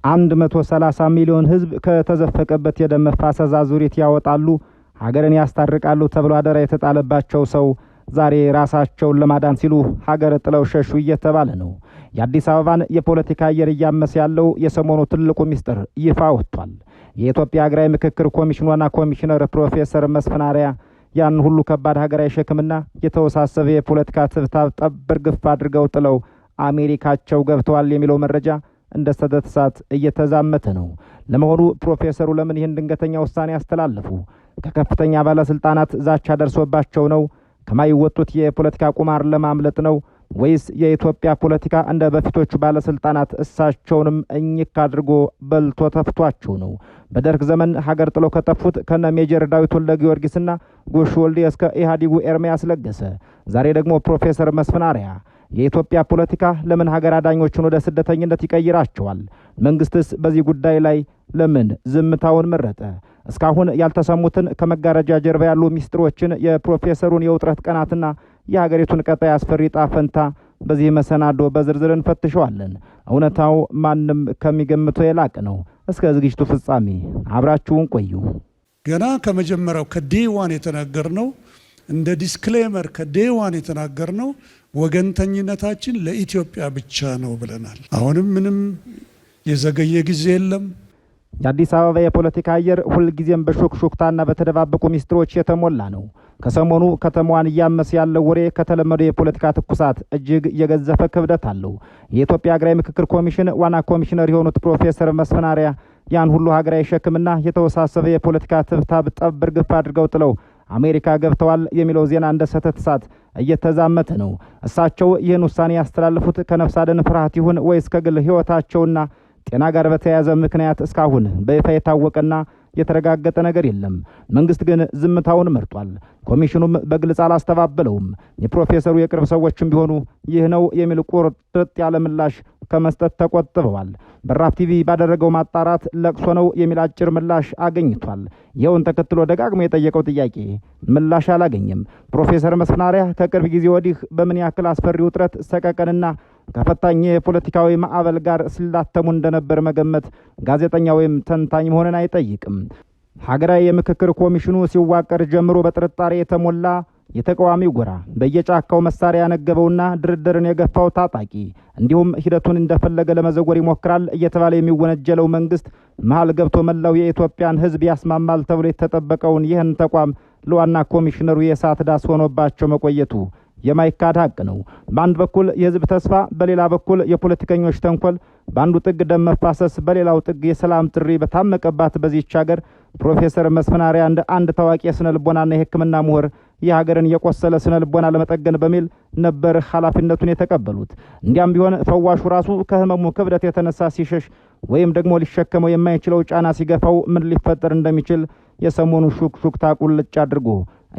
130 ሚሊዮን ሕዝብ ከተዘፈቀበት የደም መፋሰስ አዙሪት ያወጣሉ፣ ሀገርን ያስታርቃሉ ተብሎ አደራ የተጣለባቸው ሰው ዛሬ ራሳቸውን ለማዳን ሲሉ ሀገር ጥለው ሸሹ እየተባለ ነው። የአዲስ አበባን የፖለቲካ አየር እያመሰ ያለው የሰሞኑ ትልቁ ሚስጥር ይፋ ወጥቷል። የኢትዮጵያ ሀገራዊ ምክክር ኮሚሽን ዋና ኮሚሽነር ፕሮፌሰር መስፍን አርአያ ያን ሁሉ ከባድ ሀገራዊ ሸክምና የተወሳሰበ የፖለቲካ ትብታብ ጠብ እርግፍ አድርገው ጥለው አሜሪካቸው ገብተዋል የሚለው መረጃ እንደ ሰደድ እሳት እየተዛመተ ነው። ለመሆኑ ፕሮፌሰሩ ለምን ይህን ድንገተኛ ውሳኔ ያስተላለፉ? ከከፍተኛ ባለስልጣናት ዛቻ ደርሶባቸው ነው? ከማይወጡት የፖለቲካ ቁማር ለማምለጥ ነው? ወይስ የኢትዮጵያ ፖለቲካ እንደ በፊቶቹ ባለስልጣናት እሳቸውንም እኝክ አድርጎ በልቶ ተፍቷቸው ነው? በደርግ ዘመን ሀገር ጥለው ከጠፉት ከነ ሜጀር ዳዊት ወልደ ጊዮርጊስና ጎሹ ወልዴ እስከ ኢህአዴጉ ኤርሚያስ ለገሰ፣ ዛሬ ደግሞ ፕሮፌሰር መስፍን አርአያ፣ የኢትዮጵያ ፖለቲካ ለምን ሀገር አዳኞችን ወደ ስደተኝነት ይቀይራቸዋል? መንግስትስ በዚህ ጉዳይ ላይ ለምን ዝምታውን መረጠ? እስካሁን ያልተሰሙትን ከመጋረጃ ጀርባ ያሉ ሚስጥሮችን፣ የፕሮፌሰሩን የውጥረት ቀናትና የሀገሪቱን ቀጣይ አስፈሪ ዕጣ ፈንታ በዚህ መሰናዶ በዝርዝር እንፈትሸዋለን። እውነታው ማንም ከሚገምተው የላቀ ነው። እስከ ዝግጅቱ ፍጻሜ አብራችሁን ቆዩ። ገና ከመጀመሪያው ከ day one የተናገርነው፣ እንደ disclaimer ከ day one የተናገርነው ወገንተኝነታችን ለኢትዮጵያ ብቻ ነው ብለናል። አሁንም ምንም የዘገየ ጊዜ የለም። የአዲስ አበባ የፖለቲካ አየር ሁልጊዜም በሹክሹክታና በተደባበቁ ሚስጥሮች የተሞላ ነው። ከሰሞኑ ከተማዋን እያመሰ ያለው ወሬ ከተለመደው የፖለቲካ ትኩሳት እጅግ የገዘፈ ክብደት አለው። የኢትዮጵያ ሀገራዊ ምክክር ኮሚሽን ዋና ኮሚሽነር የሆኑት ፕሮፌሰር መስፍን አርአያ ያን ሁሉ ሀገራዊ ሸክምና የተወሳሰበ የፖለቲካ ትብታብ ጠብ እርግፍ አድርገው ጥለው አሜሪካ ገብተዋል የሚለው ዜና እንደ ሰተት እሳት እየተዛመተ ነው። እሳቸው ይህን ውሳኔ ያስተላለፉት ከነፍስ አድን ፍርሃት ይሁን ወይስ ከግል ሕይወታቸውና ጤና ጋር በተያያዘ ምክንያት እስካሁን በይፋ የታወቀና የተረጋገጠ ነገር የለም። መንግስት ግን ዝምታውን መርጧል። ኮሚሽኑም በግልጽ አላስተባበለውም። የፕሮፌሰሩ የቅርብ ሰዎችም ቢሆኑ ይህ ነው የሚል ቁርጥ ያለ ምላሽ ከመስጠት ተቆጥበዋል። በራፍ ቲቪ ባደረገው ማጣራት ለቅሶ ነው የሚል አጭር ምላሽ አግኝቷል። ይኸውን ተከትሎ ደጋግሞ የጠየቀው ጥያቄ ምላሽ አላገኘም። ፕሮፌሰር መስፍን አርአያ ከቅርብ ጊዜ ወዲህ በምን ያክል አስፈሪ ውጥረት፣ ሰቀቀንና ከፈታኝ የፖለቲካዊ ማዕበል ጋር ሲላተሙ እንደነበር መገመት ጋዜጠኛ ወይም ተንታኝ መሆንን አይጠይቅም። ሀገራዊ የምክክር ኮሚሽኑ ሲዋቀር ጀምሮ በጥርጣሬ የተሞላ የተቃዋሚው ጎራ፣ በየጫካው መሳሪያ ያነገበውና ድርድርን የገፋው ታጣቂ፣ እንዲሁም ሂደቱን እንደፈለገ ለመዘወር ይሞክራል እየተባለ የሚወነጀለው መንግስት መሀል ገብቶ መላው የኢትዮጵያን ሕዝብ ያስማማል ተብሎ የተጠበቀውን ይህን ተቋም ለዋና ኮሚሽነሩ የእሳት ዳስ ሆኖባቸው መቆየቱ የማይካድ ሀቅ ነው። በአንድ በኩል የህዝብ ተስፋ፣ በሌላ በኩል የፖለቲከኞች ተንኮል፣ በአንዱ ጥግ ደም መፋሰስ፣ በሌላው ጥግ የሰላም ጥሪ በታመቀባት በዚህች ሀገር ፕሮፌሰር መስፍን አርአያ እንደ አንድ ታዋቂ የስነ ልቦናና የሕክምና ምሁር የሀገርን የቆሰለ ስነ ልቦና ለመጠገን በሚል ነበር ኃላፊነቱን የተቀበሉት። እንዲያም ቢሆን ፈዋሹ ራሱ ከህመሙ ክብደት የተነሳ ሲሸሽ ወይም ደግሞ ሊሸከመው የማይችለው ጫና ሲገፋው ምን ሊፈጠር እንደሚችል የሰሞኑ ሹክሹክታ ቁልጭ አድርጎ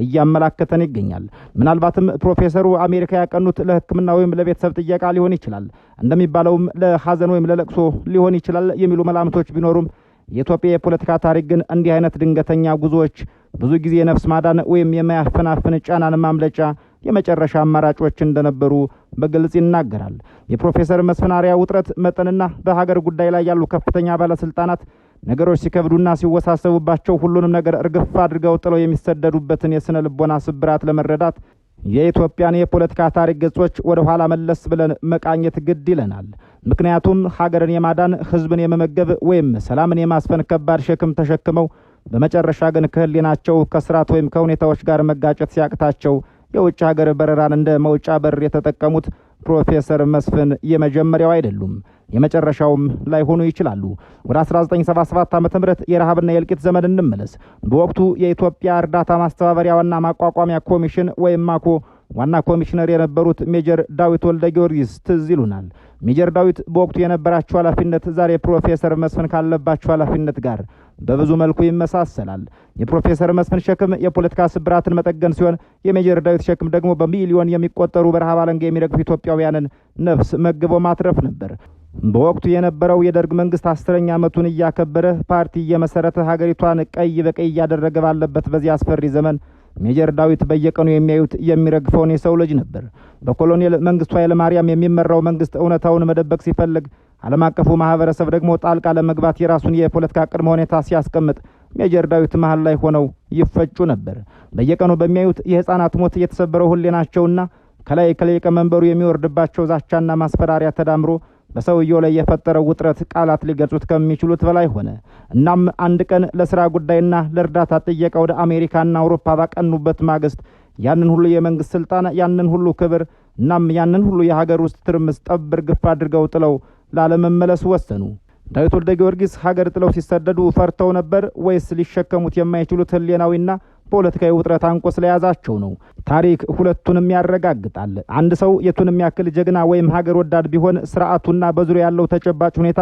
እያመላከተን ይገኛል። ምናልባትም ፕሮፌሰሩ አሜሪካ ያቀኑት ለሕክምና ወይም ለቤተሰብ ጥየቃ ሊሆን ይችላል፣ እንደሚባለውም ለሐዘን ወይም ለለቅሶ ሊሆን ይችላል የሚሉ መላምቶች ቢኖሩም የኢትዮጵያ የፖለቲካ ታሪክ ግን እንዲህ አይነት ድንገተኛ ጉዞዎች ብዙ ጊዜ የነፍስ ማዳን ወይም የማያፈናፍን ጫናን ማምለጫ የመጨረሻ አማራጮች እንደነበሩ በግልጽ ይናገራል። የፕሮፌሰር መስፍን አርአያ ውጥረት መጠንና በሀገር ጉዳይ ላይ ያሉ ከፍተኛ ባለስልጣናት ነገሮች ሲከብዱና ሲወሳሰቡባቸው ሁሉንም ነገር እርግፍ አድርገው ጥለው የሚሰደዱበትን የስነ ልቦና ስብራት ለመረዳት የኢትዮጵያን የፖለቲካ ታሪክ ገጾች ወደ ኋላ መለስ ብለን መቃኘት ግድ ይለናል። ምክንያቱም ሀገርን የማዳን፣ ሕዝብን የመመገብ ወይም ሰላምን የማስፈን ከባድ ሸክም ተሸክመው በመጨረሻ ግን ከህሊናቸው፣ ከስርዓት ወይም ከሁኔታዎች ጋር መጋጨት ሲያቅታቸው የውጭ ሀገር በረራን እንደ መውጫ በር የተጠቀሙት ፕሮፌሰር መስፍን የመጀመሪያው አይደሉም፣ የመጨረሻውም ላይሆኑ ይችላሉ። ወደ 1977 ዓ.ም የረሃብና የእልቂት ዘመን እንመለስ። በወቅቱ የኢትዮጵያ እርዳታ ማስተባበሪያ ዋና ማቋቋሚያ ኮሚሽን ወይም ማኮ ዋና ኮሚሽነር የነበሩት ሜጀር ዳዊት ወልደ ጊዮርጊስ ትዝ ይሉናል። ሜጀር ዳዊት በወቅቱ የነበራቸው ኃላፊነት ዛሬ ፕሮፌሰር መስፍን ካለባቸው ኃላፊነት ጋር በብዙ መልኩ ይመሳሰላል። የፕሮፌሰር መስፍን ሸክም የፖለቲካ ስብራትን መጠገን ሲሆን የሜጀር ዳዊት ሸክም ደግሞ በሚሊዮን የሚቆጠሩ በረሃብ አለንጋ የሚረግፉ ኢትዮጵያውያንን ነፍስ መግቦ ማትረፍ ነበር። በወቅቱ የነበረው የደርግ መንግስት 10ኛ ዓመቱን እያከበረ፣ ፓርቲ እየመሰረተ፣ ሀገሪቷን ቀይ በቀይ እያደረገ ባለበት በዚህ አስፈሪ ዘመን ሜጀር ዳዊት በየቀኑ የሚያዩት የሚረግፈውን የሰው ልጅ ነበር። በኮሎኔል መንግስቱ ኃይለማርያም የሚመራው መንግስት እውነታውን መደበቅ ሲፈልግ፣ ዓለም አቀፉ ማህበረሰብ ደግሞ ጣልቃ ለመግባት የራሱን የፖለቲካ ቅድመ ሁኔታ ሲያስቀምጥ ሜጀር ዳዊት መሃል ላይ ሆነው ይፈጩ ነበር። በየቀኑ በሚያዩት የህፃናት ሞት የተሰበረው ህሊናቸውና ከላይ ከሊቀመንበሩ የሚወርድባቸው ዛቻና ማስፈራሪያ ተዳምሮ በሰውየው ላይ የፈጠረው ውጥረት ቃላት ሊገልጹት ከሚችሉት በላይ ሆነ። እናም አንድ ቀን ለስራ ጉዳይና ለእርዳታ ጥየቃ ወደ አሜሪካና አውሮፓ ባቀኑበት ማግስት ያንን ሁሉ የመንግስት ስልጣን፣ ያንን ሁሉ ክብር፣ እናም ያንን ሁሉ የሀገር ውስጥ ትርምስ ጠብ እርግፍ አድርገው ጥለው ላለመመለስ ወሰኑ። ዳዊት ወልደ ጊዮርጊስ ሀገር ጥለው ሲሰደዱ ፈርተው ነበር ወይስ ሊሸከሙት የማይችሉት ህሊናዊና ፖለቲካዊ ውጥረት አንቆ ስለያዛቸው ነው? ታሪክ ሁለቱንም ያረጋግጣል። አንድ ሰው የቱንም ያክል ጀግና ወይም ሀገር ወዳድ ቢሆን ስርዓቱና በዙሪያ ያለው ተጨባጭ ሁኔታ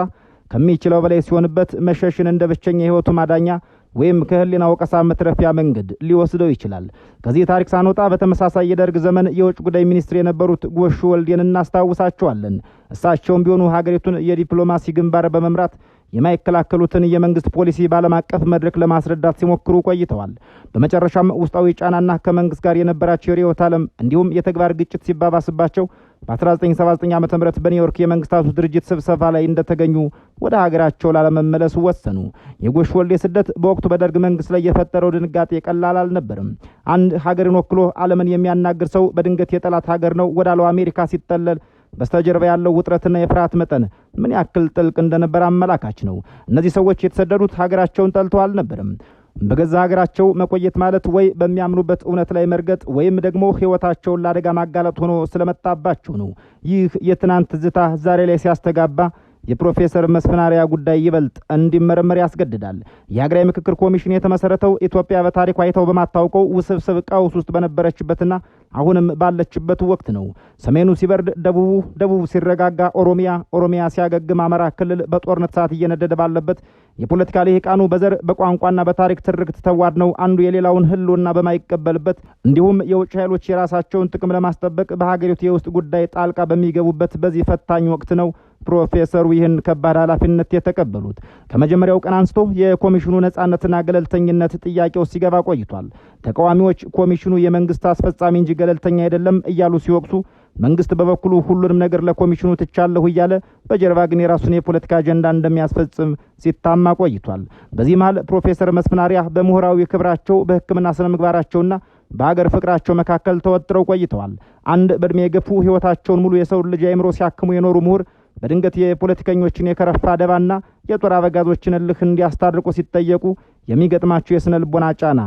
ከሚችለው በላይ ሲሆንበት መሸሽን እንደ ብቸኛ የህይወቱ ማዳኛ ወይም ከህሊና ወቀሳ መትረፊያ መንገድ ሊወስደው ይችላል። ከዚህ ታሪክ ሳንወጣ በተመሳሳይ የደርግ ዘመን የውጭ ጉዳይ ሚኒስትር የነበሩት ጎሹ ወልዴን እናስታውሳቸዋለን። እሳቸውም ቢሆኑ ሀገሪቱን የዲፕሎማሲ ግንባር በመምራት የማይከላከሉትን የመንግስት ፖሊሲ በዓለም አቀፍ መድረክ ለማስረዳት ሲሞክሩ ቆይተዋል። በመጨረሻም ውስጣዊ ጫናና ከመንግስት ጋር የነበራቸው የርዕዮተ ዓለም እንዲሁም የተግባር ግጭት ሲባባስባቸው በ1979 ዓ.ም በኒውዮርክ የመንግስታቱ ድርጅት ስብሰባ ላይ እንደተገኙ ወደ ሀገራቸው ላለመመለስ ወሰኑ። የጎሹ ወልዴ ስደት በወቅቱ በደርግ መንግስት ላይ የፈጠረው ድንጋጤ ቀላል አልነበርም። አንድ ሀገርን ወክሎ ዓለምን የሚያናግር ሰው በድንገት የጠላት ሀገር ነው ወዳለው አሜሪካ ሲጠለል በስተጀርባ ያለው ውጥረትና የፍርሃት መጠን ምን ያክል ጥልቅ እንደነበር አመላካች ነው። እነዚህ ሰዎች የተሰደዱት ሀገራቸውን ጠልተው አልነበረም። በገዛ ሀገራቸው መቆየት ማለት ወይ በሚያምኑበት እውነት ላይ መርገጥ ወይም ደግሞ ህይወታቸውን ለአደጋ ማጋለጥ ሆኖ ስለመጣባቸው ነው። ይህ የትናንት ትዝታ ዛሬ ላይ ሲያስተጋባ የፕሮፌሰር መስፍን አርአያ ጉዳይ ይበልጥ እንዲመረመር ያስገድዳል። የሀገራዊ ምክክር ኮሚሽን የተመሰረተው ኢትዮጵያ በታሪኳ አይታው በማታውቀው ውስብስብ ቀውስ ውስጥ በነበረችበትና አሁንም ባለችበት ወቅት ነው። ሰሜኑ ሲበርድ ደቡቡ፣ ደቡቡ ሲረጋጋ ኦሮሚያ፣ ኦሮሚያ ሲያገግም አማራ ክልል በጦርነት ሰዓት እየነደደ ባለበት የፖለቲካ ልሂቃኑ በዘር በቋንቋና በታሪክ ትርክት ተዋድነው አንዱ የሌላውን ህልውና በማይቀበልበት እንዲሁም የውጭ ኃይሎች የራሳቸውን ጥቅም ለማስጠበቅ በሀገሪቱ የውስጥ ጉዳይ ጣልቃ በሚገቡበት በዚህ ፈታኝ ወቅት ነው ፕሮፌሰሩ ይህን ከባድ ኃላፊነት የተቀበሉት። ከመጀመሪያው ቀን አንስቶ የኮሚሽኑ ነጻነትና ገለልተኝነት ጥያቄው ሲገባ ቆይቷል። ተቃዋሚዎች ኮሚሽኑ የመንግስት አስፈጻሚ እንጂ ገለልተኛ አይደለም እያሉ ሲወቅሱ፣ መንግስት በበኩሉ ሁሉንም ነገር ለኮሚሽኑ ትቻለሁ እያለ በጀርባ ግን የራሱን የፖለቲካ አጀንዳ እንደሚያስፈጽም ሲታማ ቆይቷል። በዚህ መሃል ፕሮፌሰር መስፍን አርአያ በምሁራዊ ክብራቸው፣ በሕክምና ስነ ምግባራቸውና በሀገር ፍቅራቸው መካከል ተወጥረው ቆይተዋል። አንድ በእድሜ የገፉ ህይወታቸውን ሙሉ የሰው ልጅ አእምሮ ሲያክሙ የኖሩ ምሁር በድንገት የፖለቲከኞችን የከረፋ ደባና የጦር አበጋዞችን እልህ እንዲያስታርቁ ሲጠየቁ የሚገጥማቸው የስነ ልቦና ጫና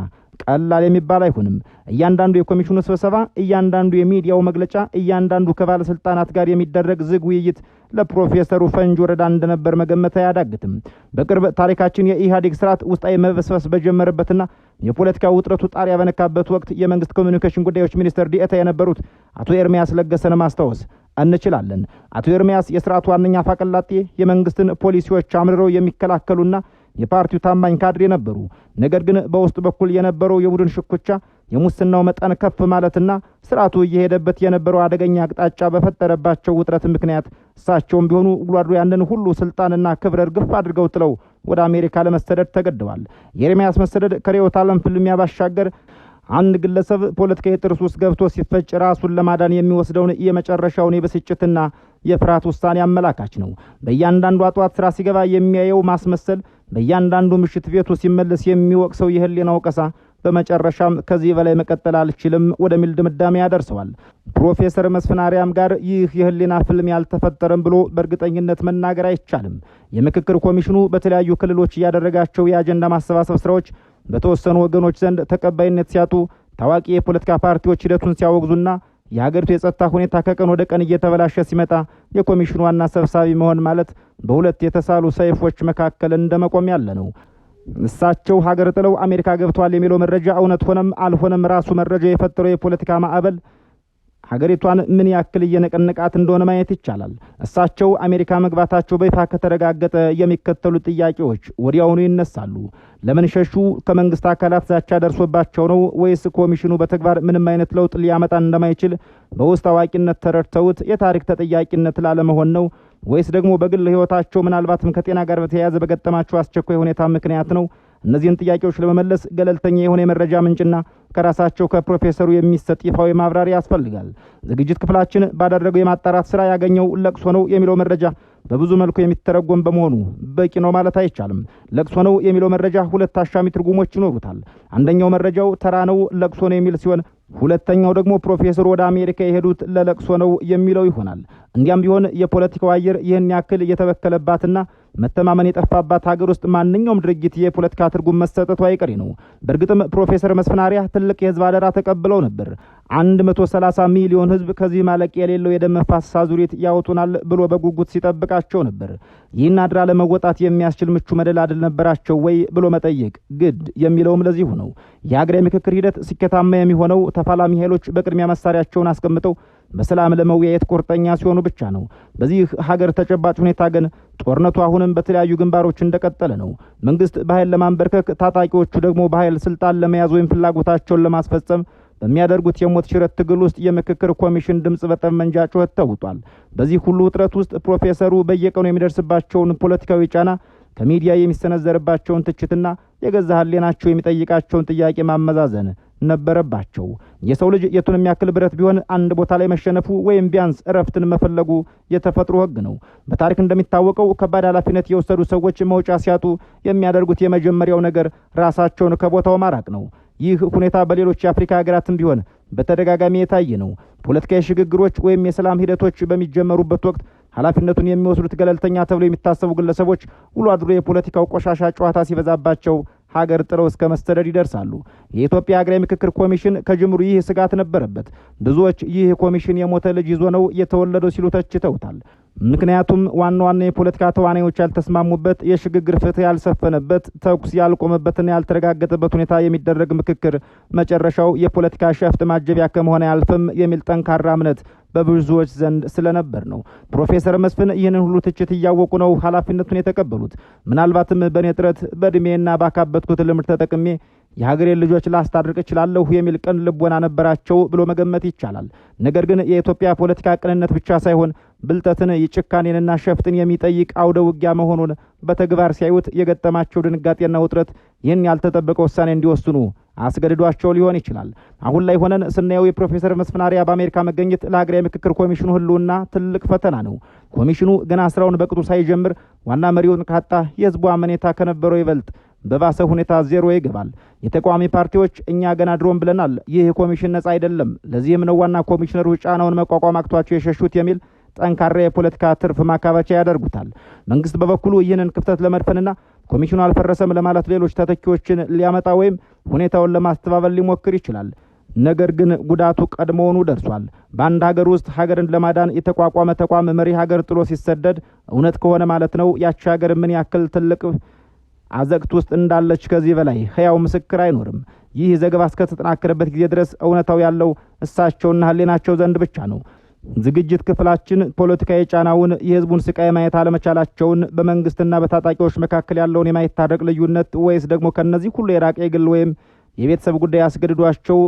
ቀላል የሚባል አይሆንም። እያንዳንዱ የኮሚሽኑ ስብሰባ፣ እያንዳንዱ የሚዲያው መግለጫ፣ እያንዳንዱ ከባለስልጣናት ጋር የሚደረግ ዝግ ውይይት ለፕሮፌሰሩ ፈንጅ ወረዳ እንደነበር መገመት አያዳግትም። በቅርብ ታሪካችን የኢህአዴግ ስርዓት ውስጣዊ መበስበስ በጀመረበትና የፖለቲካ ውጥረቱ ጣሪያ በነካበት ወቅት የመንግስት ኮሚኒኬሽን ጉዳዮች ሚኒስትር ዲኤታ የነበሩት አቶ ኤርሚያስ ለገሰን ማስታወስ እንችላለን። አቶ ኤርሚያስ የስርዓቱ ዋነኛ አፈቀላጤ፣ የመንግስትን ፖሊሲዎች አምርረው የሚከላከሉና የፓርቲው ታማኝ ካድሬ ነበሩ። ነገር ግን በውስጥ በኩል የነበረው የቡድን ሽኩቻ፣ የሙስናው መጠን ከፍ ማለትና ስርዓቱ እየሄደበት የነበረው አደገኛ አቅጣጫ በፈጠረባቸው ውጥረት ምክንያት እሳቸውም ቢሆኑ ውሎ አድሮ ያንን ሁሉ ስልጣንና ክብር እርግፍ አድርገው ጥለው ወደ አሜሪካ ለመሰደድ ተገደዋል። የኤርሚያስ መሰደድ ከርዕዮተ ዓለም ፍልሚያ ባሻገር አንድ ግለሰብ ፖለቲካዊ ጥርስ ውስጥ ገብቶ ሲፈጭ ራሱን ለማዳን የሚወስደውን የመጨረሻውን የብስጭትና የፍርሃት ውሳኔ አመላካች ነው። በእያንዳንዱ ጠዋት ስራ ሲገባ የሚያየው ማስመሰል፣ በእያንዳንዱ ምሽት ቤቱ ሲመለስ የሚወቅሰው የህሊና ወቀሳ በመጨረሻም ከዚህ በላይ መቀጠል አልችልም ወደሚል ድምዳሜ ያደርሰዋል። ፕሮፌሰር መስፍን አርአያም ጋር ይህ የህሊና ፍልሚያ አልተፈጠረም ብሎ በእርግጠኝነት መናገር አይቻልም። የምክክር ኮሚሽኑ በተለያዩ ክልሎች እያደረጋቸው የአጀንዳ ማሰባሰብ ስራዎች በተወሰኑ ወገኖች ዘንድ ተቀባይነት ሲያጡ፣ ታዋቂ የፖለቲካ ፓርቲዎች ሂደቱን ሲያወግዙና የሀገሪቱ የጸጥታ ሁኔታ ከቀን ወደ ቀን እየተበላሸ ሲመጣ የኮሚሽኑ ዋና ሰብሳቢ መሆን ማለት በሁለት የተሳሉ ሰይፎች መካከል እንደመቆም ያለ ነው። እሳቸው ሀገር ጥለው አሜሪካ ገብተዋል የሚለው መረጃ እውነት ሆነም አልሆነም ራሱ መረጃ የፈጠረው የፖለቲካ ማዕበል ሀገሪቷን ምን ያክል እየነቀነቃት እንደሆነ ማየት ይቻላል። እሳቸው አሜሪካ መግባታቸው በይፋ ከተረጋገጠ የሚከተሉ ጥያቄዎች ወዲያውኑ ይነሳሉ። ለምን ሸሹ? ከመንግስት አካላት ዛቻ ደርሶባቸው ነው ወይስ ኮሚሽኑ በተግባር ምንም አይነት ለውጥ ሊያመጣ እንደማይችል በውስጥ አዋቂነት ተረድተውት የታሪክ ተጠያቂነት ላለመሆን ነው? ወይስ ደግሞ በግል ህይወታቸው ምናልባትም ከጤና ጋር በተያያዘ በገጠማቸው አስቸኳይ ሁኔታ ምክንያት ነው? እነዚህን ጥያቄዎች ለመመለስ ገለልተኛ የሆነ የመረጃ ምንጭና ከራሳቸው ከፕሮፌሰሩ የሚሰጥ ይፋዊ ማብራሪያ ያስፈልጋል። ዝግጅት ክፍላችን ባደረገው የማጣራት ስራ ያገኘው ለቅሶ ነው የሚለው መረጃ በብዙ መልኩ የሚተረጎም በመሆኑ በቂ ነው ማለት አይቻልም። ለቅሶ ነው የሚለው መረጃ ሁለት አሻሚ ትርጉሞች ይኖሩታል። አንደኛው መረጃው ተራ ነው፣ ለቅሶ ነው የሚል ሲሆን፣ ሁለተኛው ደግሞ ፕሮፌሰሩ ወደ አሜሪካ የሄዱት ለለቅሶ ነው የሚለው ይሆናል። እንዲያም ቢሆን የፖለቲካው አየር ይህን ያክል የተበከለባትና መተማመን የጠፋባት ሀገር ውስጥ ማንኛውም ድርጊት የፖለቲካ ትርጉም መሰጠቱ አይቀሬ ነው። በእርግጥም ፕሮፌሰር መስፍን አርአያ ትልቅ የህዝብ አደራ ተቀብለው ነበር። 130 ሚሊዮን ህዝብ ከዚህ ማለቂያ የሌለው የደም መፋሰስ አዙሪት ያወጡናል ብሎ በጉጉት ሲጠብቃቸው ነበር። ይህን አደራ ለመወጣት የሚያስችል ምቹ መደላድል ነበራቸው ወይ ብሎ መጠየቅ ግድ የሚለውም ለዚሁ ነው። የሀገራዊ ምክክር ሂደት ስኬታማ የሚሆነው ተፋላሚ ኃይሎች በቅድሚያ መሳሪያቸውን አስቀምጠው በሰላም ለመወያየት ቁርጠኛ ሲሆኑ ብቻ ነው። በዚህ ሀገር ተጨባጭ ሁኔታ ግን ጦርነቱ አሁንም በተለያዩ ግንባሮች እንደቀጠለ ነው። መንግስት በኃይል ለማንበርከክ፣ ታጣቂዎቹ ደግሞ በኃይል ስልጣን ለመያዝ ወይም ፍላጎታቸውን ለማስፈጸም በሚያደርጉት የሞት ሽረት ትግል ውስጥ የምክክር ኮሚሽን ድምጽ በጠመንጃ ጩኸት ተውጧል። በዚህ ሁሉ ውጥረት ውስጥ ፕሮፌሰሩ በየቀኑ የሚደርስባቸውን ፖለቲካዊ ጫና፣ ከሚዲያ የሚሰነዘርባቸውን ትችትና የገዛ ሕሊናቸው የሚጠይቃቸውን ጥያቄ ማመዛዘን ነበረባቸው። የሰው ልጅ የቱንም ያክል ብረት ቢሆን አንድ ቦታ ላይ መሸነፉ ወይም ቢያንስ እረፍትን መፈለጉ የተፈጥሮ ሕግ ነው። በታሪክ እንደሚታወቀው ከባድ ኃላፊነት የወሰዱ ሰዎች መውጫ ሲያጡ የሚያደርጉት የመጀመሪያው ነገር ራሳቸውን ከቦታው ማራቅ ነው። ይህ ሁኔታ በሌሎች የአፍሪካ ሀገራትም ቢሆን በተደጋጋሚ የታየ ነው። ፖለቲካዊ ሽግግሮች ወይም የሰላም ሂደቶች በሚጀመሩበት ወቅት ኃላፊነቱን የሚወስዱት ገለልተኛ ተብሎ የሚታሰቡ ግለሰቦች ውሎ አድሮ የፖለቲካው ቆሻሻ ጨዋታ ሲበዛባቸው ሀገር ጥለው እስከ መሰደድ ይደርሳሉ። የኢትዮጵያ ሀገራዊ ምክክር ኮሚሽን ከጅምሩ ይህ ስጋት ነበረበት። ብዙዎች ይህ ኮሚሽን የሞተ ልጅ ይዞ ነው የተወለደው ሲሉ ተችተውታል። ምክንያቱም ዋና ዋና የፖለቲካ ተዋናዮች ያልተስማሙበት፣ የሽግግር ፍትህ ያልሰፈነበት፣ ተኩስ ያልቆመበትና ያልተረጋገጠበት ሁኔታ የሚደረግ ምክክር መጨረሻው የፖለቲካ ሸፍጥ ማጀቢያ ከመሆን አያልፍም የሚል ጠንካራ እምነት በብዙዎች ዘንድ ስለነበር ነው። ፕሮፌሰር መስፍን ይህንን ሁሉ ትችት እያወቁ ነው ኃላፊነቱን የተቀበሉት። ምናልባትም በእኔ ጥረት፣ በእድሜና ባካበትኩት ልምድ ተጠቅሜ የሀገሬን ልጆች ላስታርቅ እችላለሁ የሚል ቅን ልቦና ነበራቸው ብሎ መገመት ይቻላል። ነገር ግን የኢትዮጵያ ፖለቲካ ቅንነት ብቻ ሳይሆን ብልጠትን፣ ጭካኔንና ሸፍጥን የሚጠይቅ አውደ ውጊያ መሆኑን በተግባር ሲያዩት የገጠማቸው ድንጋጤና ውጥረት ይህን ያልተጠበቀ ውሳኔ እንዲወስኑ አስገድዷቸው ሊሆን ይችላል። አሁን ላይ ሆነን ስናየው የፕሮፌሰር መስፍን አርአያ በአሜሪካ መገኘት ለሀገራዊ ምክክር ኮሚሽኑ ህልውና ትልቅ ፈተና ነው። ኮሚሽኑ ገና ስራውን በቅጡ ሳይጀምር ዋና መሪውን ካጣ የህዝቡ አመኔታ ከነበረው ይበልጥ በባሰ ሁኔታ ዜሮ ይገባል። የተቃዋሚ ፓርቲዎች እኛ ገና ድሮም ብለናል፣ ይህ ኮሚሽን ነጻ አይደለም፣ ለዚህም ነው ዋና ኮሚሽነሩ ጫናውን መቋቋም አቅቷቸው የሸሹት የሚል ጠንካራ የፖለቲካ ትርፍ ማካበቻ ያደርጉታል። መንግስት በበኩሉ ይህንን ክፍተት ለመድፈንና ኮሚሽኑ አልፈረሰም ለማለት ሌሎች ተተኪዎችን ሊያመጣ ወይም ሁኔታውን ለማስተባበል ሊሞክር ይችላል። ነገር ግን ጉዳቱ ቀድሞውኑ ደርሷል። በአንድ ሀገር ውስጥ ሀገርን ለማዳን የተቋቋመ ተቋም መሪ ሀገር ጥሎ ሲሰደድ፣ እውነት ከሆነ ማለት ነው፣ ያቺ ሀገር ምን ያክል ትልቅ አዘቅት ውስጥ እንዳለች ከዚህ በላይ ህያው ምስክር አይኖርም። ይህ ዘገባ እስከተጠናከረበት ጊዜ ድረስ እውነታው ያለው እሳቸውና ህሊናቸው ዘንድ ብቻ ነው። ዝግጅት ክፍላችን ፖለቲካዊ ጫናውን፣ የህዝቡን ስቃይ ማየት አለመቻላቸውን፣ በመንግስትና በታጣቂዎች መካከል ያለውን የማይታረቅ ልዩነት ወይስ ደግሞ ከነዚህ ሁሉ የራቀ የግል ወይም የቤተሰብ ጉዳይ አስገድዷቸው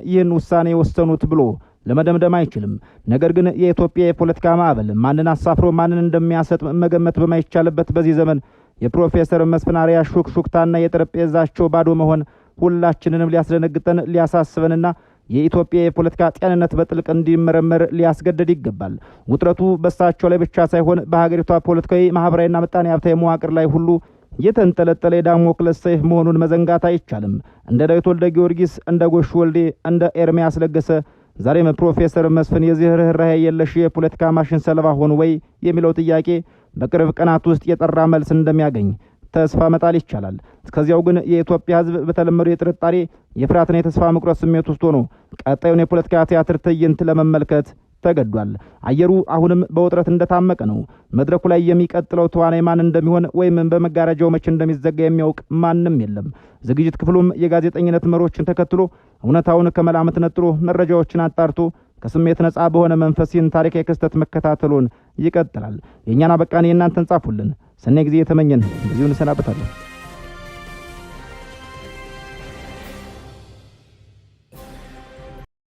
ይህን ውሳኔ የወሰኑት ብሎ ለመደምደም አይችልም። ነገር ግን የኢትዮጵያ የፖለቲካ ማዕበል ማንን አሳፍሮ ማንን እንደሚያሰጥም መገመት በማይቻልበት በዚህ ዘመን የፕሮፌሰር መስፍን አርአያ ሹክሹክታና የጠረጴዛቸው ባዶ መሆን ሁላችንንም ሊያስደነግጠን፣ ሊያሳስበንና የኢትዮጵያ የፖለቲካ ጤንነት በጥልቅ እንዲመረመር ሊያስገድድ ይገባል። ውጥረቱ በእሳቸው ላይ ብቻ ሳይሆን በሀገሪቷ ፖለቲካዊ፣ ማህበራዊና ምጣኔ ሀብታዊ መዋቅር ላይ ሁሉ የተንጠለጠለ የዳሞክለስ ሰይፍ መሆኑን መዘንጋት አይቻልም። እንደ ዳዊት ወልደ ጊዮርጊስ፣ እንደ ጎሹ ወልዴ፣ እንደ ኤርሚያስ ለገሰ ዛሬም ፕሮፌሰር መስፍን የዚህ ርኅራኄ የለሽ የፖለቲካ ማሽን ሰለባ ሆኑ ወይ የሚለው ጥያቄ በቅርብ ቀናት ውስጥ የጠራ መልስ እንደሚያገኝ ተስፋ መጣል ይቻላል። እስከዚያው ግን የኢትዮጵያ ሕዝብ በተለመደው የጥርጣሬ፣ የፍርሃትና የተስፋ መቁረጥ ስሜት ውስጥ ሆኖ ቀጣዩን የፖለቲካ ቲያትር ትዕይንት ለመመልከት ተገዷል። አየሩ አሁንም በውጥረት እንደታመቀ ነው። መድረኩ ላይ የሚቀጥለው ተዋናይ ማን እንደሚሆን ወይም በመጋረጃው መቼ እንደሚዘጋ የሚያውቅ ማንም የለም። ዝግጅት ክፍሉም የጋዜጠኝነት መሮችን ተከትሎ፣ እውነታውን ከመላምት ነጥሎ፣ መረጃዎችን አጣርቶ፣ ከስሜት ነጻ በሆነ መንፈስ ይህን ታሪካዊ ክስተት መከታተሉን ይቀጥላል። የእኛን አበቃን፣ የእናንተን ጻፉልን። ሰናይ ጊዜ የተመኘን በዚሁ እንሰናበታለን።